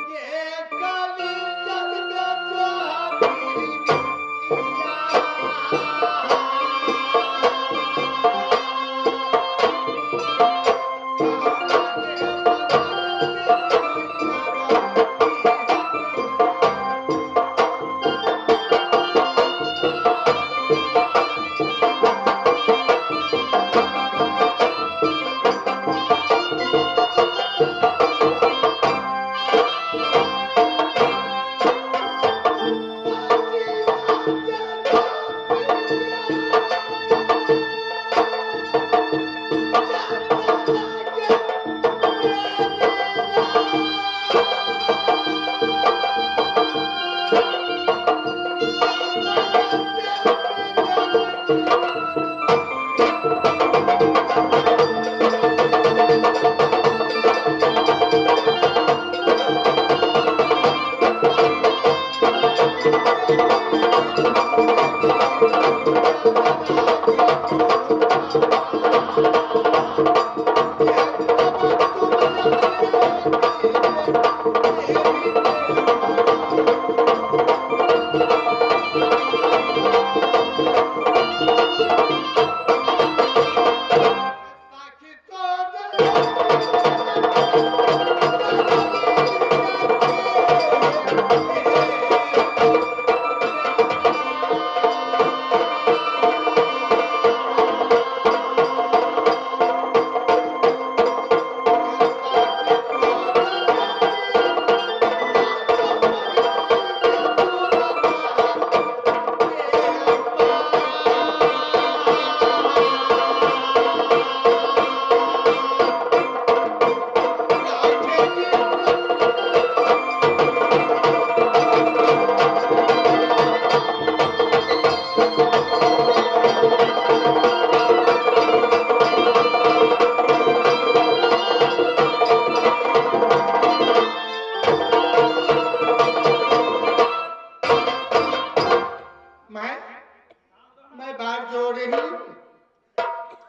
ये कली।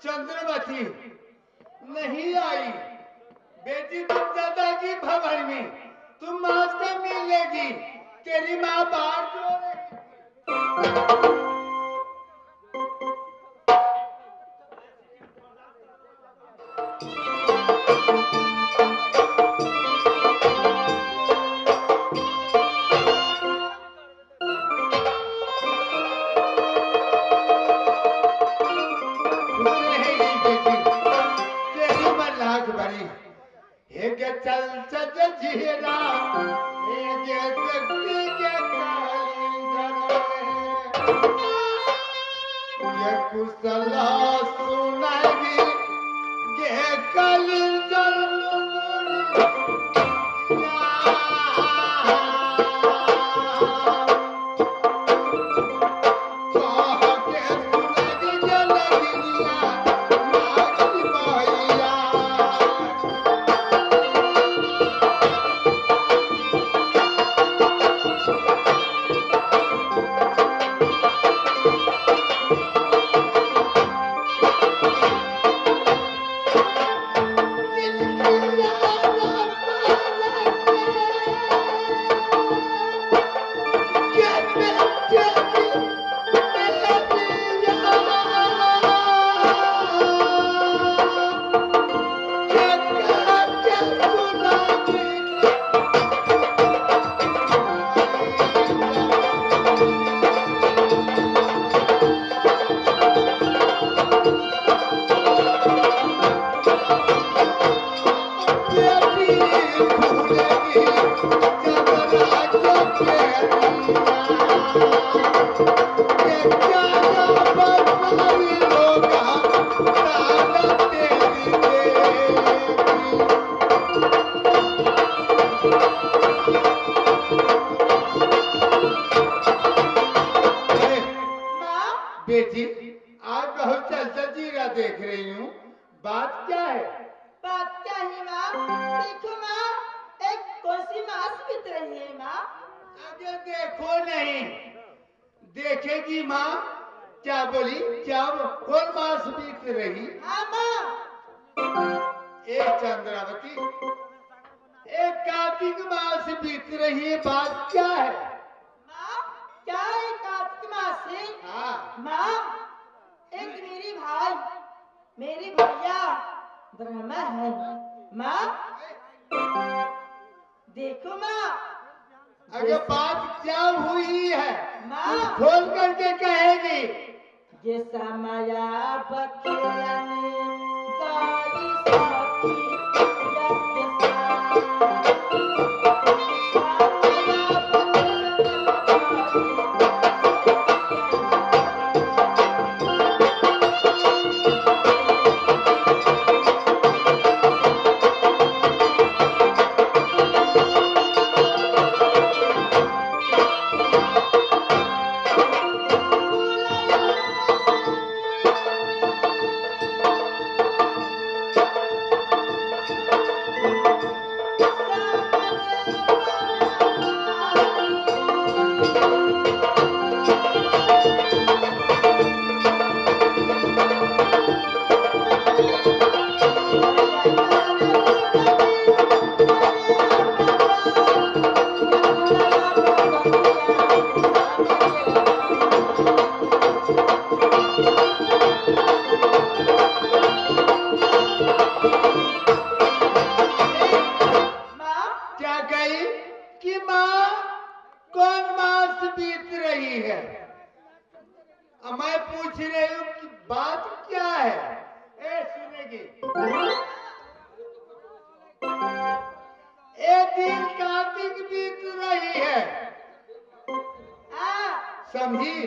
चंद्रवती नहीं आई। बेटी तुम दादाजी भवन में तुम माँ से मिलेगी, तेरी माँ बाहर जो रही। बेटी आज बहुत चलता जीरा देख रही हूँ, बात क्या है? बात क्या है माँ? देखो माँ, एक कौन सी मास बीत रही है माँ? आगे देखो नहीं, देखेगी माँ। क्या बोली? क्या कौन मास बीत रही? हाँ माँ। एक चंद्रावती, एक कार्तिक मास बीत रही है, बात क्या है माँ? क्या है कार्तिक मास है? हाँ माँ, एक मेरी भाई, मेरी भैया ब्रह्मा है माँ। देखो माँ, अगर बात क्या हुई है माँ खोल करके कहेगी। ये समाया बखेरने गाई सखी या के मैं पूछ रही हूँ कि बात क्या है? ए सुनेगी, एक दिन कार्तिक बीत रही है, समझी?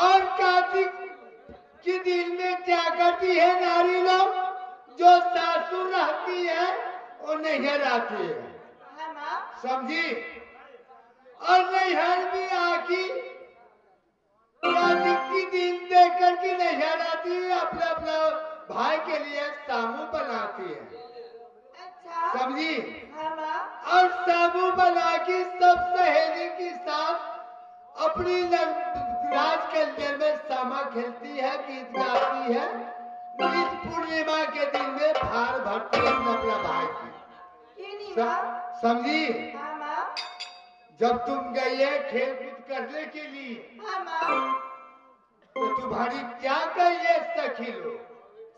और कार्तिक के दिन में क्या करती है नारी लोग? जो सासुर रहती है वो नैहर आती है, समझी? और नैहर भी आकी कार्तिक की दिन देख करके नैहर आती है, अपना अपना भाई के लिए सामू बनाती है। अच्छा, समझी? और साबू बना के सब सहेली के साथ अपनी राज कल्याण में सामा खेलती है, गीत गाती है। गीत पूर्णिमा के दिन में भार भरती है अपना भाई की। समझी? जब तुम गई है खेल कूद करने के लिए तो तुम्हारी क्या कही है सखी लोग?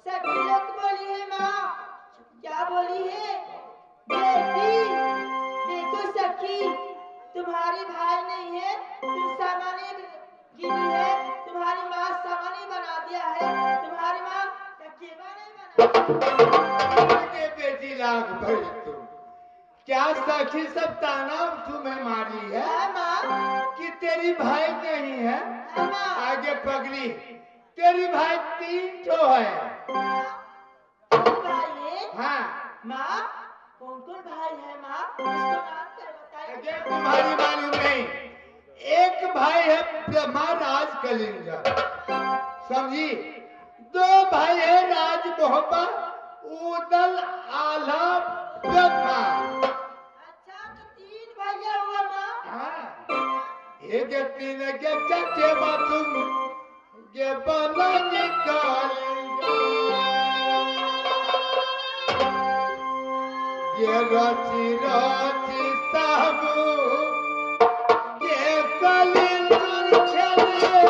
सखी लोग बोली है माँ, क्या बोली है? बेटी देखो सखी, तुम्हारे भाई नहीं है, तुम सामान्य गिनी है, तुम्हारी माँ सामान्य बना दिया है, तुम्हारी माँ चकेवा नहीं बना। बेटी लाख भरी तुम, क्या सखी सब ताना तुम्हें मारी है माँ कि तेरी भाई नहीं है? आगे पगली, तेरी भाई 3 ठो है। भाई है? हाँ माँ, कौन कौन भाई है माँ? इसको नाम क्या बताइए? तुम्हारी मालूम नहीं। एक भाई है ब्रह्मा राज कलिंगर, समझी? 2 भाई है राज मोहब्बा उदल आला ब्रह्मा। अच्छा तो 3 भैया हुआ माँ। हाँ, एक 3 के चकेवा तुम ये बना निकालेंगे, ये रची रची साबू ये कलिंदर खेले।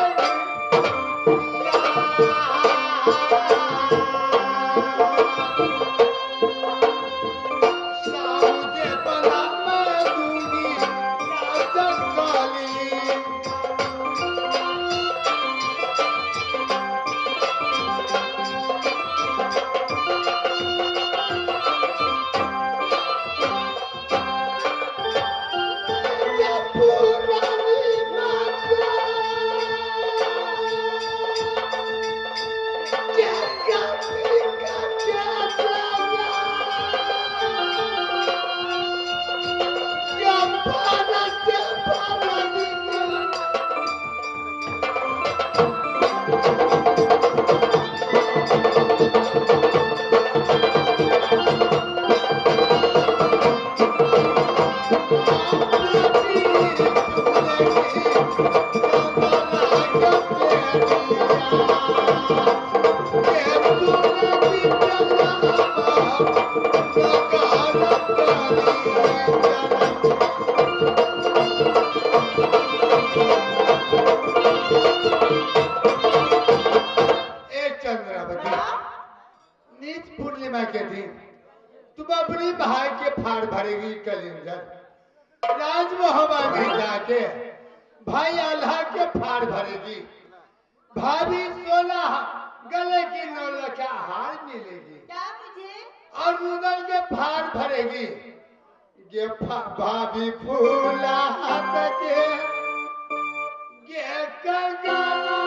साबू बना मैं दूंगी राजा काली। पूर्णिमा के दिन तुम अपनी भाई के फाड़ भरेगी कलिंदर। राजमोहबा में जाके भाई अल्लाह के फाड़ भरेगी, भाभी 16 गले की 9 लाख हार मिलेगी। क्या मुझे? और रुदल के फाड़ भरेगी ये भाभी फूला हाथ के ये कंगना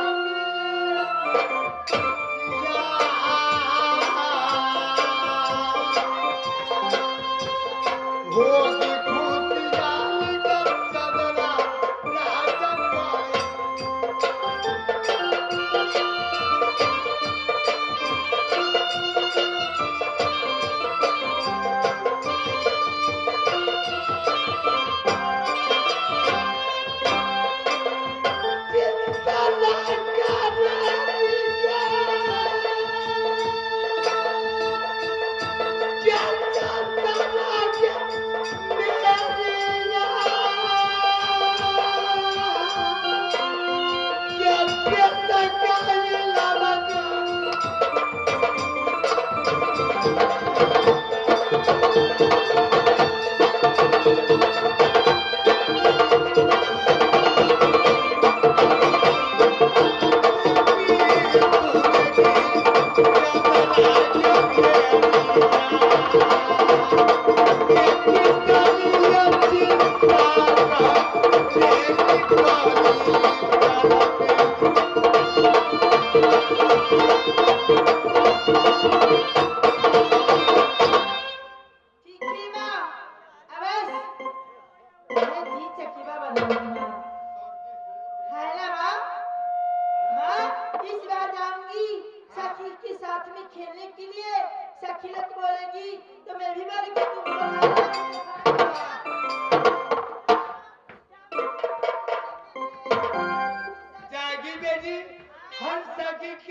खेलने के लिए सखी लोग बोलेगी तो मैं भी बोलेगी तुमको।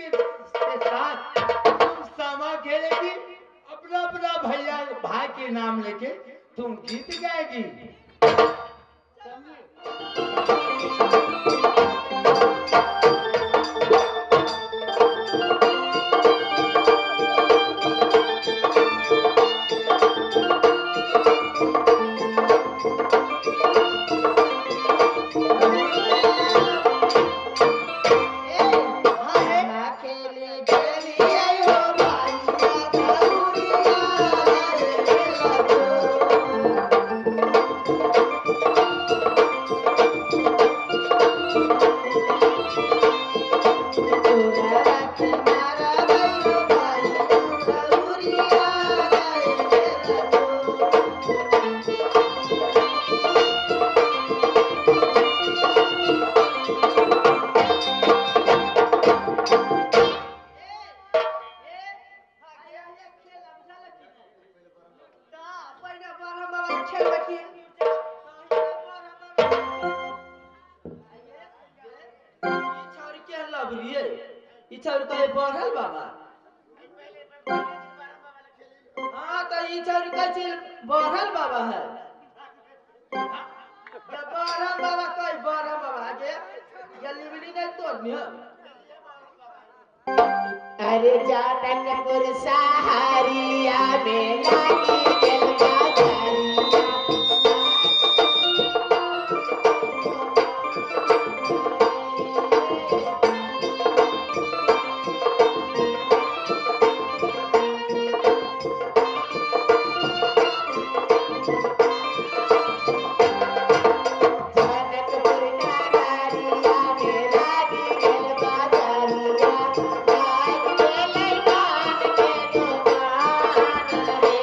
के साथ तुम सामा खेलेगी, अपना अपना भैया भाई के नाम लेके तुम गीत गाएगी। बढ़ल बाबा है बढ़ल बाबा कई बढ़ल बाबा के गलीबली नहीं तोड़नी है। अरे जनकपुर सहारिया में लागी गेल बाजारिया, जनकपुर नगरिया में लागी गेल बाजारिया, लाग गेलै पान के दुकान रे।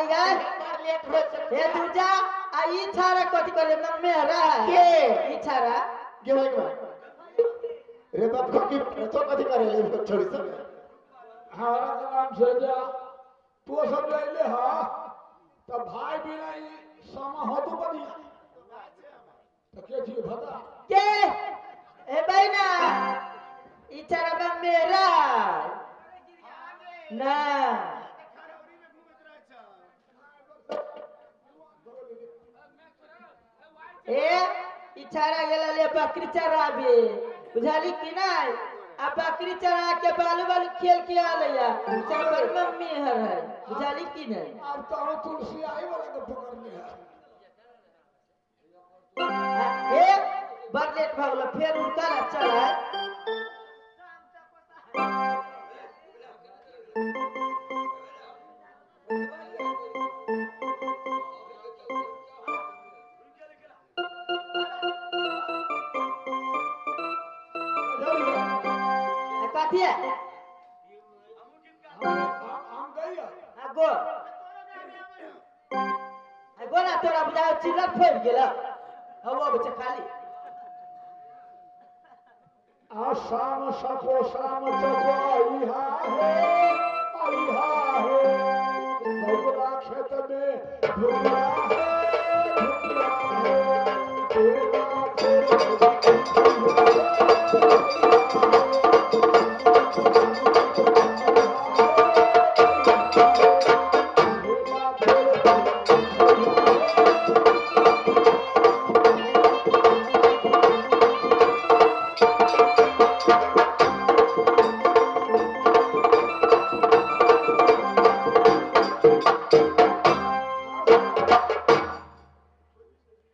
आई गए लेट हो चल ए दूजा आ ई छारा कथि करे मम्मी हरा के ई छारा के भाई रे बाप को की तो कथि करे ले छोड़ी सब हमारा नाम से जा तू सब ले ले हां त भाई बिना ई समा हो तो बनी त के छी बता के ए बहिना ई छारा मम्मी हरा ना ए इचारा गेला ले बकरी चराबे बुझाली कि नहीं आ बकरी चरा के बालू बालू खेल के आलैया चल मम्मी हर है बुझाली कि नहीं अब तो तुलसी आई वाला के पकड़ ले ए बड़ लेट भ गेलो फेर उड़का चल है कथी है हम गई आ गो आ गो ना तोरा बुझाओ चिल्लर फोड़ गेल हवा बच्चा खाली आसाम सको साम चको आई हा हे बगुला खेत में धुरिया है तेरा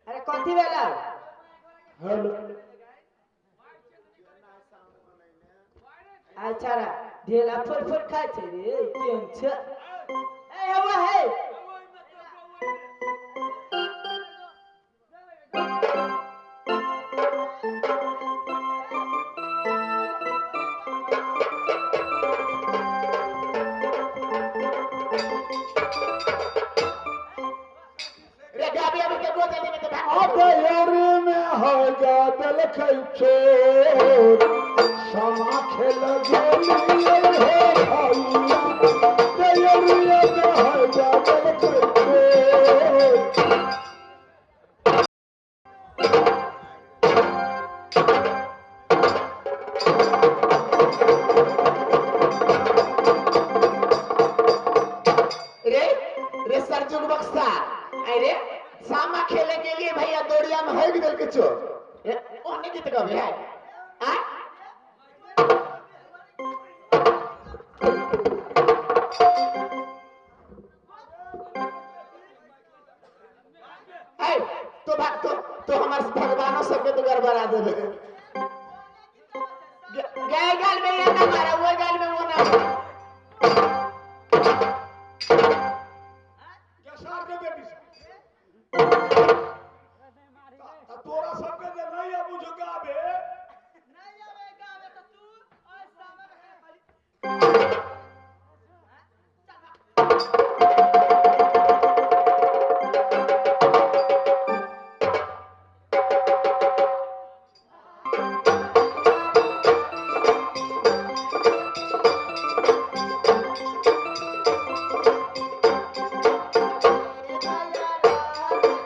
अरे कथी भेला हेलो अच्छा रा ढेला फोड़ फोड़ खाइ छै रे केहन छै ए हवा है रे गाबी अभी के गो जल्दी में तो भाग अब योरी में हो जा दिल चोर समा खेल गेली हे भैया योरी में हो जा दिल चोर रे रे सरजुग बक्सा अरे सामा खेले के लिए भैया दौड़िया में हो गए के चोर रे ओने गीत गबे है आ ऐ तो भाग तो हमारे भगवानों सबके तो गड़बड़ा देबे गए गाल में ये ना मारा वो गाल में वो ना जसार के बेटी से तोरा सबके जे नहीं आबू जो गाबे नहीं आवे गावे त तू ओए सामा खाली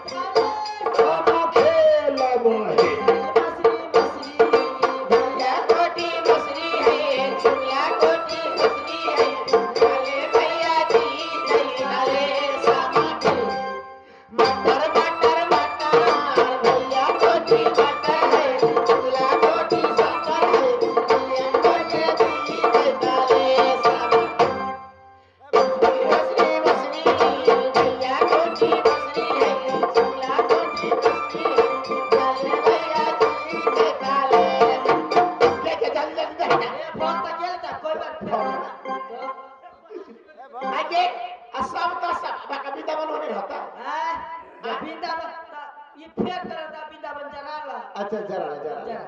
समा खेल बहे भैया कोटी मछली है चुनिया कोटी मछली है डाले भैया जी नहीं डाले सामा मटर मटर मटर भैया कोटी मटर है चुला कोटी सटर है भैया कोटी जी नहीं डाले सामा मछली मछली भैया कोटी मछली है चुला कोटी मछली है डाले भैया जी नहीं डाले के के जल्दी जल्दी ए फोन त गेल त कोई बार फेर आगे असम तो सब बाका वृंदावन होने रहता हां वृंदावन ये फेर करता वृंदावन जरा ला अच्छा जरा जरा जरा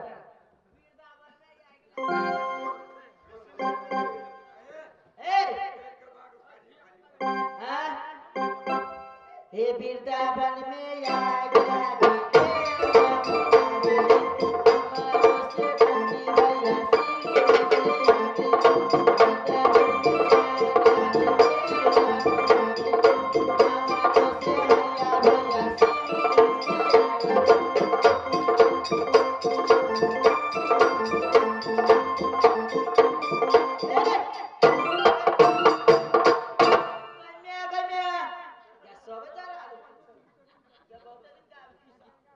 ए हां हे वृंदावन में आग लगी के हमारो से बंटी भैया सिंह से आते। वृंदावन में आग लगी के हमारो से हरिया भैया सिंह से आते।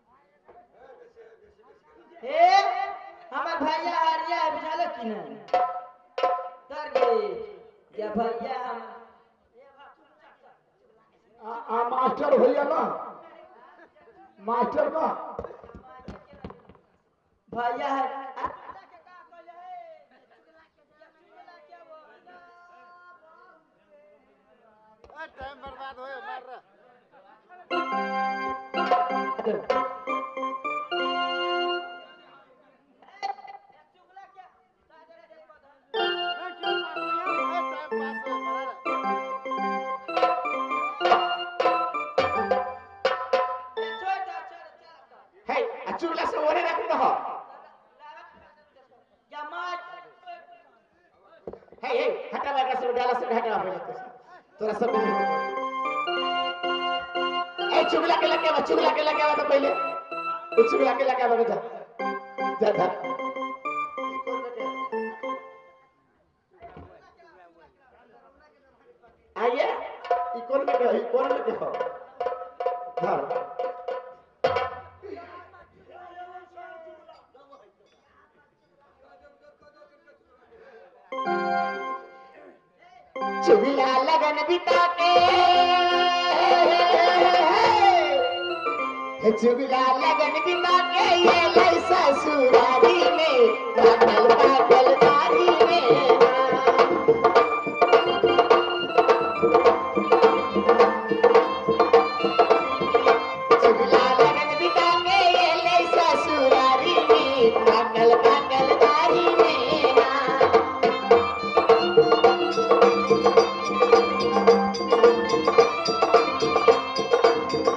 हे हमार भैया हरिया है बुझालो कि ना डर गए या भैया हम आ मास्टर भैया ना, मास्टर ना भैया है। टाइम बर्बाद होए मार रहा। टाइम पास होए मार रहा। है आ चुगला से ओरे रख दो। है हे हटा लगा से डाला से हटा पहले तो तोरा सब ए चुगला के लगे, चुगला के लगे तो पहले उ चुगला के लगे जा जा जा। आइए ई कोन में के, ई कोन में के हो धर। चुगला लगन बिता के, चुगला लगन बिता के ये लई ससुरारी में पागल पागल दारी में। चुगला लगन बिता के ये लई ससुरारी में पागल पागल दारी में।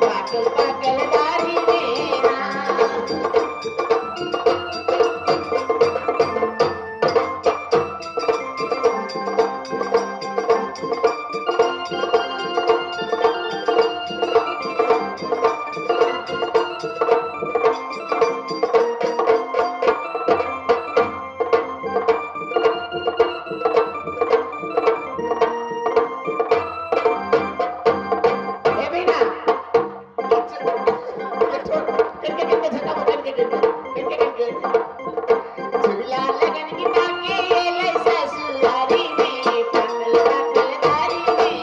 पागल पागल दारी में। ए बहना, करके करके झटका करके करके करके करके। चुगला लगन बिता के ये लई ससुरारी में पागल पागल दारी में।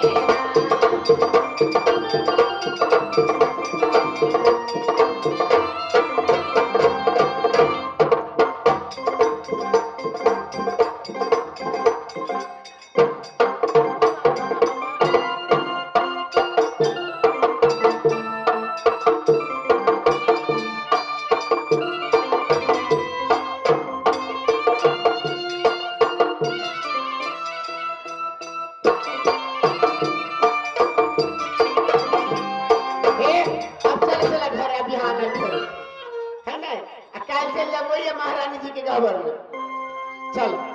ए अब चले चला घर, अभी हाँ नहीं है ना। काल चल जा वही महारानी जी के घर में चल।